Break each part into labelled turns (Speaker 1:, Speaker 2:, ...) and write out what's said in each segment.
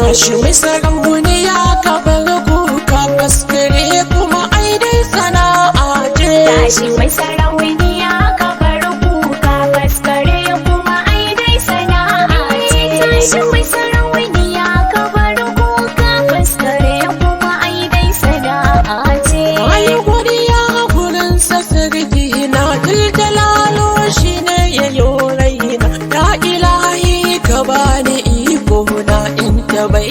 Speaker 1: Tashi mai sarauniya ka bar kuka, faskare kuma ai dai sana'a ce.
Speaker 2: Tashi mai sarauniya ka bar kuka, faskare kuma ai dai sana'a ce. Tashi mai sarauniya ka bar kuka, faskare kuma ai dai sana'a ce.
Speaker 1: Ayi godiya gurin sa sarki na dillalalo shi ne ya yo raina. Ya ilahi ka bani iko na in ta bai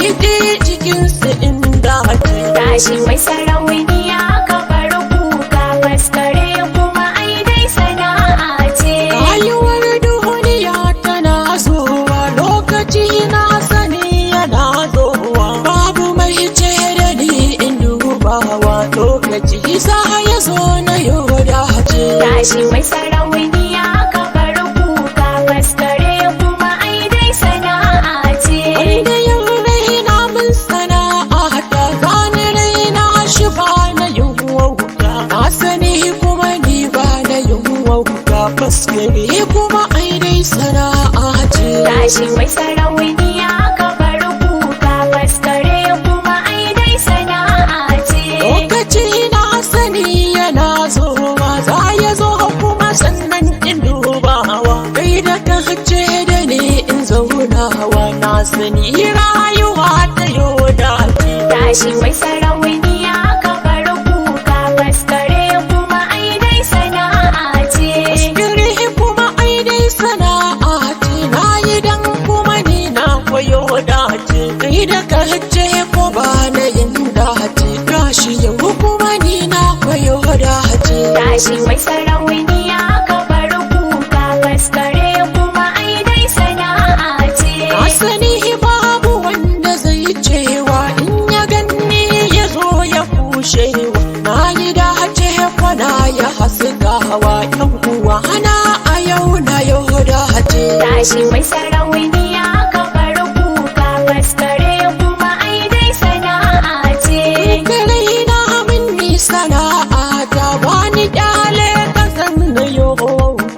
Speaker 1: cikin su in dace.
Speaker 2: Tashi mai sarauniya ka bar kuka, faskare kuma ai dai sana'a ce.
Speaker 1: Rayuwar duniya tana zuwa, lokaci na sani yana zuwa. Babu mai ce da ni in dubawa, lokaci sa ya zo na yau dace.
Speaker 2: Tashi mai sarauniya ka bar kuka, faskare kuma ai dai sana'a ce.
Speaker 1: Wanda ya raina mun sana'a ta zani raina shi ba na yin wauta. Na sani kuma ni ba na yin wauta, faskare kuma ai dai sana'a ce.
Speaker 2: Tashi mai sarauniya ka bar kuka, faskare kuma ai dai sana'a ce.
Speaker 1: Lokaci na sani yana zuwa, za ya zo kuma sannan in dubawa. Kai da ka ce da ni in zaunawa, na sani rayuwa ta yau dace.
Speaker 2: Tashi mai sarauniya ka bar kuka, faskare kuma ai dai sana'a ce.
Speaker 1: Faskare kuma ai dai sana'a ce, na yi dan kuma ni na koyo dace. Kai da ka ce ko ba na yin dace, gashi yau kuma ni na koyo dace.
Speaker 2: Tashi mai sarauniya ka bar kuka, faskare kuma ai dai sana'a ce.
Speaker 1: Na sani babu wanda zai cewa in ya ganni ya zo ya kushewa. Na yi dace kwana ya haskawa yan uwa na a yau na yau dace.
Speaker 2: Tashi mai sarauniya ka bar kuka, faskare kuma ai dai sana'a ce.
Speaker 1: Kare na minni sana'a ta bani kyale kasan na yau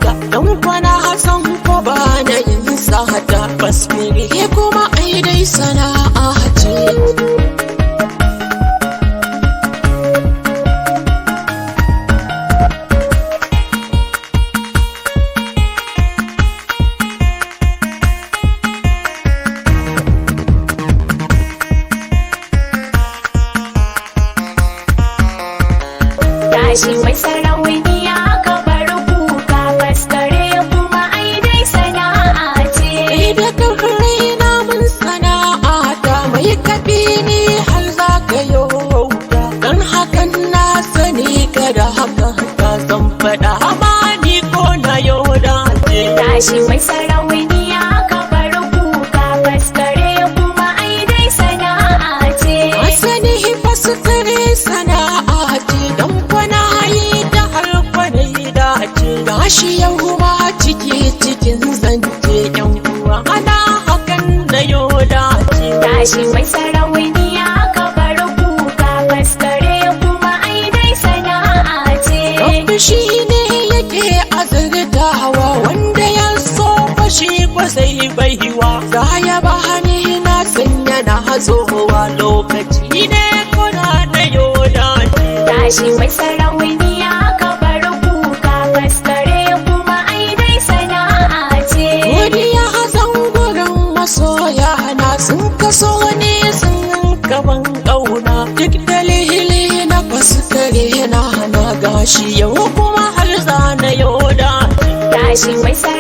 Speaker 1: ta. Dan kwana san ko ba na yin sata, faskare kuma ai dai sana'a ce.
Speaker 2: Tashi mai sarauniya ka bar kuka, faskare kuma ai dai sana'a ce.
Speaker 1: Kai da karkare na mun sana'a ta mai kafi ni har za ka yi wauta. Don hakan na sani kada haka ka zan faɗa amma ni ko na yau dace.
Speaker 2: Tashi mai sarauniya ka bar kuka, faskare kuma ai dai sana'a ce.
Speaker 1: Asali faskare sana'a ce don kwana yi da har kwana yi dace. Gashi yau ma ciki cikin zance yan uwa ana hakan na yau dace.
Speaker 2: Tashi mai sarauniya ka bar kuka, faskare kuma ai dai sana'a ce.
Speaker 1: Rabbi shi ne yake azurtawa wanda ya so fashi ba sai baiwa. Za ya ba ni na san yana hazowa lokaci ne kuna na yoda.
Speaker 2: Tashi mai sarauniya ka bar kuka, faskare kuma ai dai sana'a ce.
Speaker 1: Godiya zan gurin masoya na sun kaso ne sun gaban ƙauna. Duk dalili na faskare na hana gashi yau kuma har zana yoda.
Speaker 2: Tashi mai sarauniya